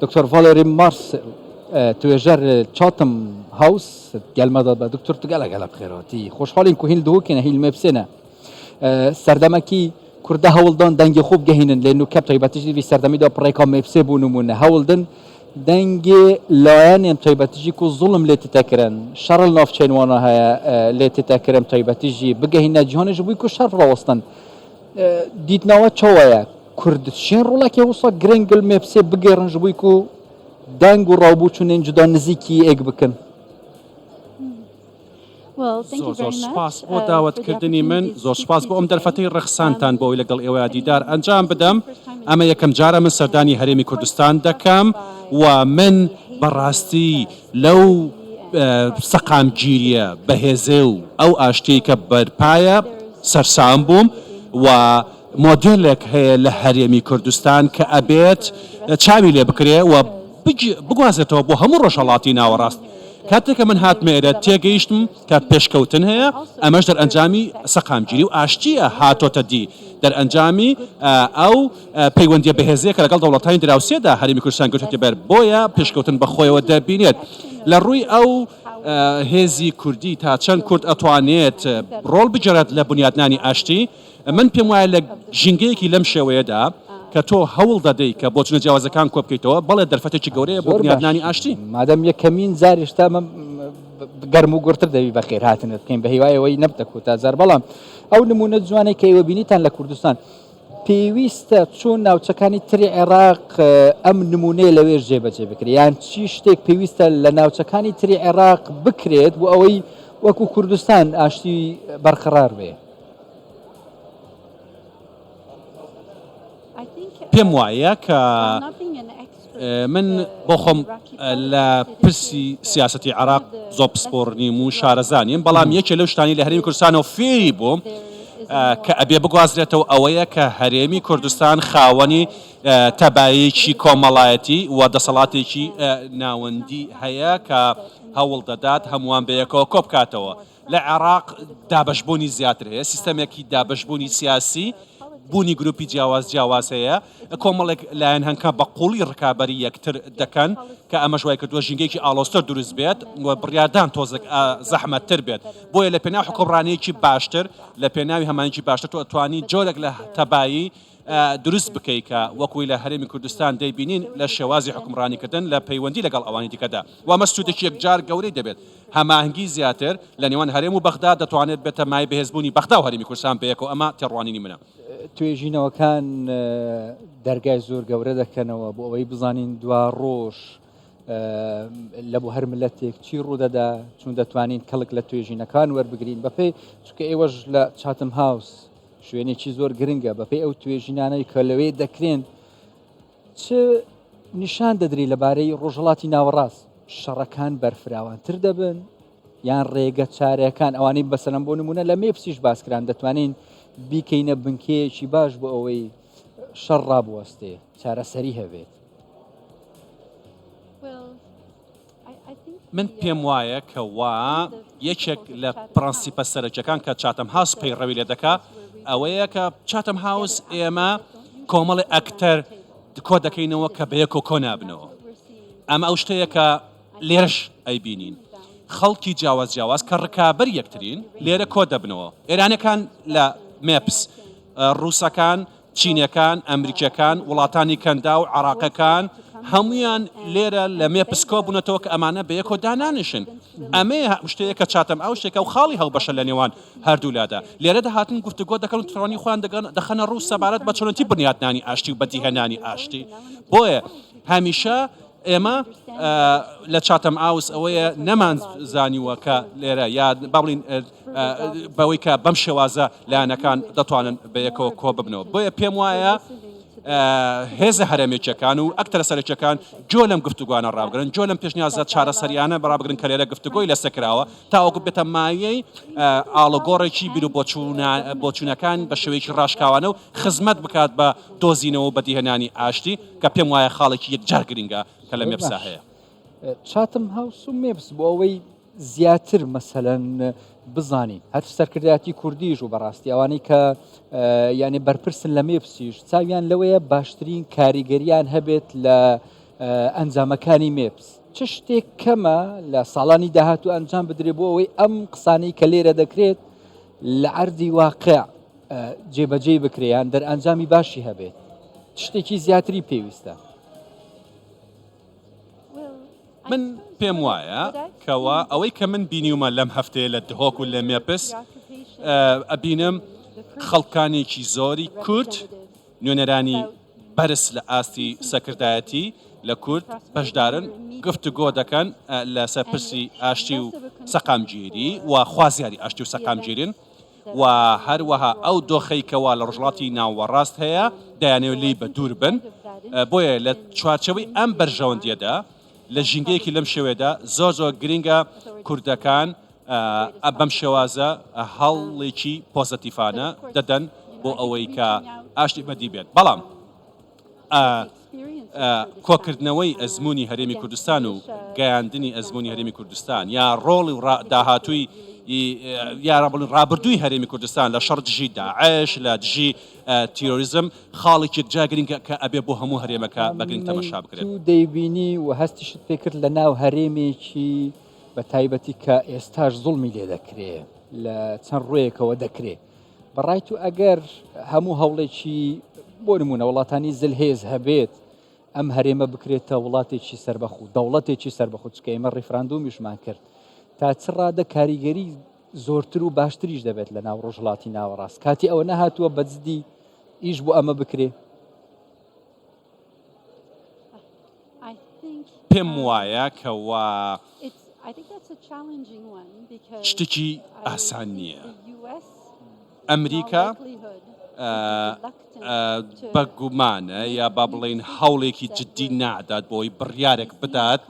دکتۆر ڤالێری مارسێل توێژەر چاتم هاوس گەل مەداد بە دکتۆر تو گەلە گەلە بخێراتی خۆشحاڵین کو هین دهۆکێنە هیل مێپسێنە سەردەمەکی کوردە هەوڵدان دەنگی خۆ بگەهینن لێ نوکە تایبەتیژی وی سەردەمیدا پڕێکا مێپسێ بوو نمونە هەوڵدن دەنگێ لایەنێن تایبەتیژی کو زوڵم لێ تتەکرن شەڕ ناوچەین وانە هەیە لێ تتەکرن تایبەتیژی بگەهینە جیهانێژ بووی کو شەڕ ڕاوەستن دیتنەوە چۆوەیە کورد چێن ڕۆڵەکێ وسا گرنگ ل مێپسێ بگێڕن ژ بووی کو دەنگ و ڕاوبووچونێن جودا نزیکی ئێک بکەن. زۆر زۆر سوپاس بۆ داوەتکردنی من، زۆر سوپاس بۆ ئەم دەرفەتەی ڕەخساندتان بۆ ئەوەی لەگەڵ ئێوەیا دیدار ئەنجام بدەم. ئەمە یەکەم جارە من سەردانی هەرێمی کوردستان دەکەم و من بەڕاستی لەو سەقامگیرییە بەهێزەی و ئەو ئاشتییەی کە بەرپایە سەرسام بووم و مۆدێلێک هەیە لە هەرێمی کوردستان کە ئەبێت چاوی لێ بکرێ و بگوازێتەوە بۆ هەموو ڕۆژهەڵاتی ناوەڕاست. کاتێک کە من هاتمە ئێرە تێگەیشتم کە پێشکەوتن هەیە، ئەمەش دەرئەنجامی سەقامگیری و ئاشتییە هاتۆتە دی، دەرئەنجامی ئەو پەیوەندییە بەهێزەیە کە لەگەڵ دەوڵەتانی دراوسێدا هەرێمی کوردستان گرتووەتە بەر، بۆیە پێشکەوتن بە خۆیەوە دەبینێت. لە ڕووی ئەو هێزی کوردی تا چەند کورد ئەتوانێت ڕۆڵ بگێڕێت لە بنیاتنانی ئاشتی؟ من پێم وایە لە ژینگەیەکی لەم شێوەیەدا کە تۆ هەوڵ دەدەی کە بۆچونە جیاوازەکان کۆبکەیتەوە، بەڵێ دەرفەتێکی گەورەیە بۆ زۆر باش بنیادنانی ئاشتی. مادەم یەکەمین جاریش تا مە گەرم و گوڕتر دەبی بەخێرهاتنت بکەین بە هیوای ئەوەی نەبتە کۆتا جار بەڵام ئەو نمونە جوانەی کە ئێوە بینیتان لە کوردستان پێویستە چۆن ناوچەکانی تری عێراق ئەم نمونەیە لەوێش جێبەجێ بکرێت یان چی شتێک پێویستە لە ناوچەکانی تری عێراق بکرێت بۆ ئەوەی وەکو کوردستان ئاشتی بەرقەرار بێ؟ پێم وایە کە من بۆ خۆم لە پرسی سیاسەتی عێراق زۆر پسپۆڕ نیم و شارەزا نیم، بەڵام یەکێ لەو شتانەی لە هەرێمی کوردستانەوە فێری بووم کە ئەبێ بگوازرێتەوە ئەوەیە کە هەرێمی کوردستان خاوەنی تەبایەکی کۆمەڵایەتی و دەسەڵاتێکی ناوەندی هەیە کە هەوڵ دەدات هەمووان بەیەکەوە کۆبکاتەوە. لە عێراق دابەشبوونی زیاتر هەیە، سیستەمێکی دابەشبوونی سیاسی، بوونی گروپی جیاواز جیاواز هەیە، کۆمەڵێک لایەن هەن کە بە قووڵی ڕکابەری یەکتر دەکەن، کە ئەمەش وایکردووە ژینگەیەکی ئاڵۆزتر دروست بێت و بڕیاردان تۆزێک زەحمەتتر بێت. بۆیە لە پێناو حوکمڕانییەکی باشتر، لە پێناوی هەماهەنگی باشتر تۆ ئەتوانی جۆرێک لە تەبایی دروست بکەی کە وەکوی لە هەرێمی کوردستان دەیبینین لە شێوازی حوکمڕانیکردن لە پەیوەندی لەگەڵ ئەوانی دیکەدا و ئەمە سوودێکی یەکجار گەورەی دەبێت. هەماهەنگی زیاتر لە نێوان هەرێم و بەغدا دەتوانێت بێتە مایەی بەهێزبوونی بەغدا و هەرێمی کوردستان بەیەکەوە، ئەمە تێڕوانینی منە. توێژینەوەکان دەرگای زۆر گەورە دەکەنەوە بۆ ئەوەی بزانین دواڕۆژ لە بۆ هەر ملەتێک چی ڕوودەدا، چون دەتوانین کەڵک لە توێژینەکان وەربگرین بەپێی چونکە ئێوەش لە چاتم هاوس شوێنێکی زۆر گرنگە بەپێی ئەو توێژینانەی کە لەوێ دەکرێن چ نیشان دەدری لەبارەی ڕۆژهەڵاتی ناوەڕاست؟ شەڕەکان بەرفراوانتر دەبن یان ڕێگە چارەکان ئەوانەی بەسەلەن بۆ نمونە لە مێپسیش باسکران دەتوانین بیکەینە بنکەیەکی باش بۆ ئەوەی شەڕ ڕابوەستێ چارەسەری هەبێت؟ من پێم وایە کە وا یەکێک لە پرەنسیپە سەرەکیەکان کە چاتەم هاوس پەیڕەوی لێ دەکا ئەوەیە کە چاتەم هاوس ئێمە کۆمەڵی ئەکتەر کۆ دەکەینەوە کە بەیەکۆ کۆ نابنەوە ئەمە ئەو شتەیە کە لێرەش ئەیبینین خەڵکی جیاواز جیاواز کە ڕکابەر یەکترین لێرە کۆ دەبنەوە ئێرانەکان لە مێپس ڕووسەکان چینیەکان، ئەمریکیەکان، وڵاتانی کەنداو، عێراقەکان، هەموویان لێرە لە مێپس کۆبوونەتەوە کە ئەمانە بەیەکەوە دانانیشن. ئەمەیە شتەیە کە چاتەم ئەو شتێکە و خاڵی هاوبەشە لە نێوان هەردوولادا. لێرە دەهاتن گفتوگۆ دەکەن و تڕوانی خۆیان دەخەنە ڕوو سەبارەت بە چۆنێتی بنیاتنانی ئاشتی و بەدیهێنانی ئاشتی. بۆیە هەمیشە ئێمە لە چاتەم ئاوس ئەوەیە نەمان زانیوە کە لێرە یا با بڵین بەوەی کە بەم شێوازە لایەنەکان دەتوانن بەیەکەوە کۆ ببنەوە بۆیە پێم وایە هێزە هەرێمێکیەکان و ئەکتەرە سەرەکیەکان جۆ لەم گفتوگوانە ڕابگرن جۆ لەم پێشنیازە چارەسەریانە بەڕابگرن کە لێرە گفتوگۆی لەسەر کراوە تاوەکو بێتە مایەی ئاڵۆگۆڕێکی بیر و بۆچوونەکان بە شێوەیەکی ڕاشکاوانە و خزمەت بکات بە دۆزینەوە و بەدیهێنانی ئاشتی کە پێم وایە خاڵێکی یەکجار گرنگە کە لە مێپسا هەیە. چاتم هاوس و مێپس بۆ ئەوەی زیاتر مەسەلەن بزانین هەر سەرکردایەتی کوردیش و بەڕاستی ئەوانەی کە یانێ بەرپرسن لە مێپسیش چاویان لەوەیە باشترین کاریگەریان هەبێت لە ئەنجامەکانی مێپس چ شتێک کەمە لە ساڵانی داهاتوو ئەنجام بدرێت بۆ ئەوەی ئەم قسانەی کە لێرە دەکرێت لە عەرزی واقع جێبەجێی بکرێ یان دەرئەنجامی باشی هەبێت شتێکی زیاتری پێویستە. من پێم وایە کەوا ئەوەی کە من بینیومە لەم هەفتەیە لە دهۆک و لە مێپس ئەبینم خەڵکانێکی زۆری کورد نوێنەرانی بەرز لە ئاستی سەرکردایەتی لە کورد بەشدارن گفتوگۆ دەکەن لەسەر پرسی ئاشتی و سەقامگیری و خوازیاری ئاشتی و سەقامگیرین و هەروەها ئەو دۆخەی کەوا لە ڕۆژهەڵاتی ناوەڕاست هەیە دەیانەوێت لێی بەدوور بن، بۆیە لە چوارچێوەی ئەم بەرژەوەندییەدا لە ژینگەیەکی لەم شێوەیەدا زۆر زۆر گرنگە کوردەکان بەم شێوازە هەوڵێکی پۆزەتیفانە دەدەن بۆ ئەوەی کە ئاشتی بەدی بێت بەڵام کۆکردنەوەی ئەزموونی هەرێمی کوردستان و گەیاندنی ئەزموونی هەرێمی کوردستان یا ڕۆڵی و داهاتووی یا بڵێن ڕابردووی هەرێمی کوردستان لە شەڕ دژی داعش لە دژی تیرۆریزم خاڵێکی یەکجار گرنگە کە ئەبێ بۆ هەموو هەرێمەکە بە گرنگ تەمەشا بکرێت. تو دەیبینی و هەستیشت پێکرد لە ناو هەرێمێکی بە تایبەتی کە ئێستاش زوڵمی لێ دەکرێ لە چەند ڕوویەکەوە دەکرێ بەڕای تو ئەگەر هەموو هەوڵێکی بۆ نمونە وڵاتانی زلهێز هەبێت ئەم هەرێمە بکرێتە وڵاتێکی سربەخۆ دەوڵەتێکی سربەخۆ چکە ئێمە ڕیفراندومیشمان کرد تا چ ڕادە کاریگەری زۆرتر و باشتریش دەبێت لە ناو ڕۆژهڵاتی ناوەڕاست کاتی ئەوە نەهاتووە بەجددی ئیش بۆ ئەمە بکرێ پێم وایە کەوا شتێکی ئاسان نییە. ئەمریکا بە گومانە یا با بڵێین هەوڵێکی جددی نادات بۆی بڕیارێک بدات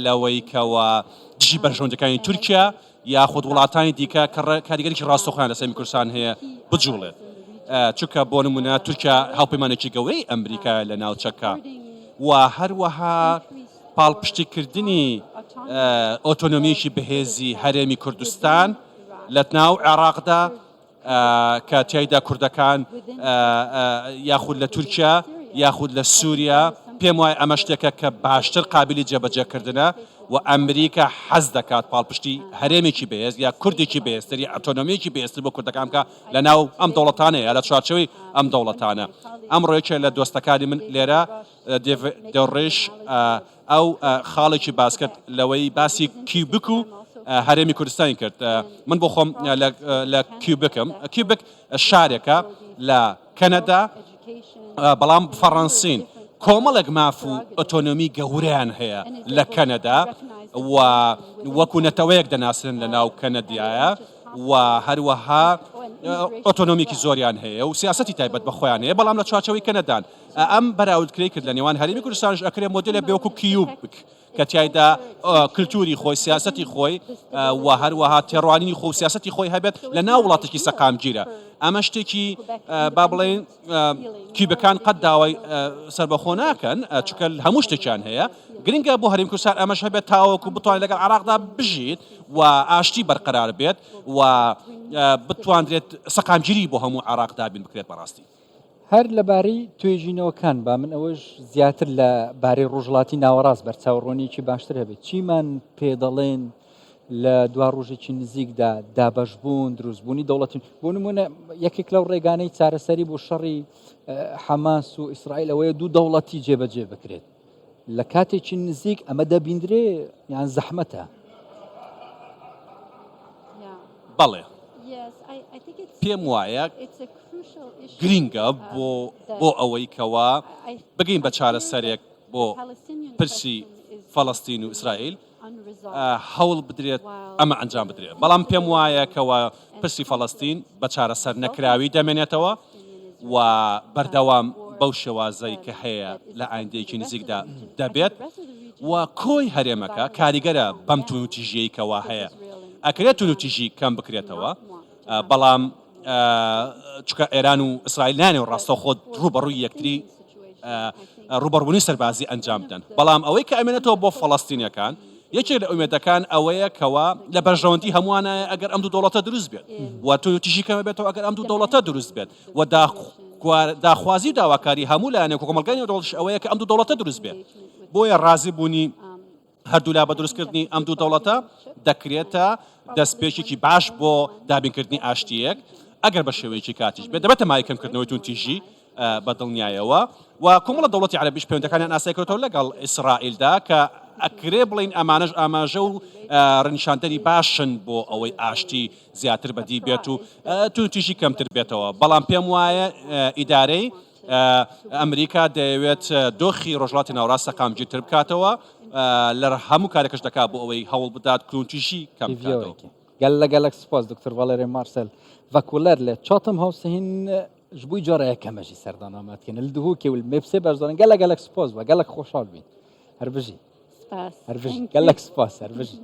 لەوەی کەوا دژی بەرژەوەندەکانی تورکیا یاخود وڵاتانی دیکە کە کاریگەریی ڕاستەوخۆیان لەسەر کوردستان هەیە بجوڵێت. چونکە بۆ نمونە تورکیا هاوپەیمانێکی گەورەی ئەمریکایە لە ناوچەکە و هەروەها پاڵپشتیکردنی ئۆتۆنۆمییەکی بەهێزی هەرێمی کوردستان لە ناو عێراقدا کە تیایدا کوردەکان یاخود لە تورکیا یاخود لە سووریا پێم وایە ئەمە شتێکە کە باشتر قابلی جێبەجێکردنە و ئەمریکا حەز دەکات پاڵپشتی هەرێمێکی بەهێز یا کوردێکی بەهێزتر یا ئۆتۆنۆمییەکی بەهێزتر بۆ کوردەکان بکات لە ناو ئەم دەوڵەتانە یا لە چوارچێوەی ئەم دەوڵەتانە. ئەمڕۆ یەکێک لە دۆستەکانی من لێرە دێڤ دۆڕیش ئەو خاڵێکی باس کرد لەوەی باسی کیوبک و هەرێمی کوردستانی کرد. من بۆ خۆم لە کیوبکم. کیوبک شارێکە لە کەنەدا بەڵام فەڕەنسین. کۆمەڵێک ماف و ئۆتۆنۆمی گەورەیان هەیە لە کەنەدا و وەکو نەتەوەیەک دەناسرن لە ناو کەنەدایە و هەروەها ئۆتۆنۆمیکی زۆریان هەیە و سیاسەتی تایبەت بە خۆیان هەیە بەڵام لە چوارچێوەی کەنەدان. ئەم بەراوردکرەی کرد لە نێوان هەرێمی کوردستانش ئەکرێ مۆدێلێک بێ وەکو کیوبک کە تیایدا کلتوری خۆی، سیاسەتی خۆی و هەروەها تێڕوانینی خۆ و سیاسەتی خۆی هەبێت لە ناو وڵاتێکی سەقامگیرە. ئەمە شتێکی با بڵێین کیوبەکان قەت داوای سەربەخۆ ناکەن چونکە هەموو شتێکیان هەیە. گرنگە بۆ هەرێمی کوردستان ئەمەش هەبێت تاوەکو بتوانێت لەگەڵ عێراقدا بژیت و ئاشتی بەرقەرار بێت و بتواندرێت سەقامگیری بۆ هەموو عێراق دابین بکرێت بەڕاستی. هەر لەبارەی توێژینەوەکان با من ئەوەش زیاتر لە بارەی ڕۆژهەڵاتی ناوەڕاست بەرچاوڕوونیەکی باشتر هەبێت چیمان پێ دەڵێن لە دوا ڕۆژێکی نزیکدا دابەشبوون دروستبوونی دەوڵەتی بۆ نمونە یەکێک لەو ڕێگانەی چارەسەری بۆ شەڕی حەماس و ئیسرائیل ئەوەیە دوو دەوڵەتی جێبەجێ بکرێت لە کاتێکی نزیک ئەمە دەبیندرێ یان زەحمەتە؟ بەڵێ پێم وایە گرینگە بۆ بۆ ئەوەی کەوا بگەین بە چارەسەرێک بۆ پرسی فەڵەستین و ئیسرائیل هەوڵ بدرێت ئەمە ئەنجام بدرێت بەڵام پێم وایە کەوا پرسی فەڵەستین بە چارەسەر نەکراوی دەمێنێتەوە و بەردەوام بەو شێوازەی کە هەیە لە ئایندەیەکی نزیکدا دەبێت و کۆی هەرێمەکە کاریگەرە بەم توندوتیژیەی کەوا هەیە ئەکرێت توندوتیژی کەم بکرێتەوە بەڵام چونکە ئێران و ئیسرائیل نانێ ڕاستەوخۆ ڕووبەڕووی یەکتری ڕووبەڕوونی سەربازی ئەنجام بدەن بەڵام ئەوەی کە ئەمێنێتەوە بۆ فەڵەستینەکان یەکێک لە ئومێدەکان ئەوەیە کەوا لە بەرژەوەندی هەمووانایە ئەگەر ئەم دوو دەوڵەتە دروست بێت و توندوتیژی کەمە بێتەوە ئەگەر ئەم دوو دەوڵەتە دروست بێت و داخوازی و داواکاری هەموو لایەنێک و کۆمەڵگای نێودەوڵەتیش ئەوەیە کە ئەم دوو دەوڵەتە دروست بێت. بۆیە ڕازی بوونی هەردوولا بە دروستکردنی ئەم دوو دەوڵەتە دەکرێتە دەستپێکێکی باش بۆ دابینکردنی ئاشتییەک، ئەگەر بە شێوەیەکی کاتیش بێت، دەبێتە مایەی کەمکردنەوەی توندتیژی بە دڵنیایەوە و کۆمەڵە دەوڵەتی عەرەبیش پەیوەندەکانیان ئاسایی کردەوە لەگەڵ ئیسرائیلدا کە ئەکرێ بڵێین ئەمانەش ئاماژە و ڕێنیشاندەری باشن بۆ ئەوەی ئاشتی زیاتر بەدی بێت و توندتیژی کەمتر بێتەوە، بەڵام پێم وایە ئیدارەی ئەمریکا دەیەوێت دۆخی ڕۆژهەڵاتی ناوەڕاست سەقامگیرتر بکاتەوە، لە هەموو کارێکش دەکات بۆ ئەوەی هەوڵ بدات توندتیژی کەم بکاتەوە. گەلە گەلەک سپاس دکتۆر ڤالێری مارسێل ڤەکوڵەر لە چاتم هاوس هین ji bo cara yekeme jî serdana me dikin li Duhokê û li Mêpsê beşdarin gelek gelek spas be gelek xweşal bîn. Her bijî. Spas. Her bijî. Gelek spas her bijî.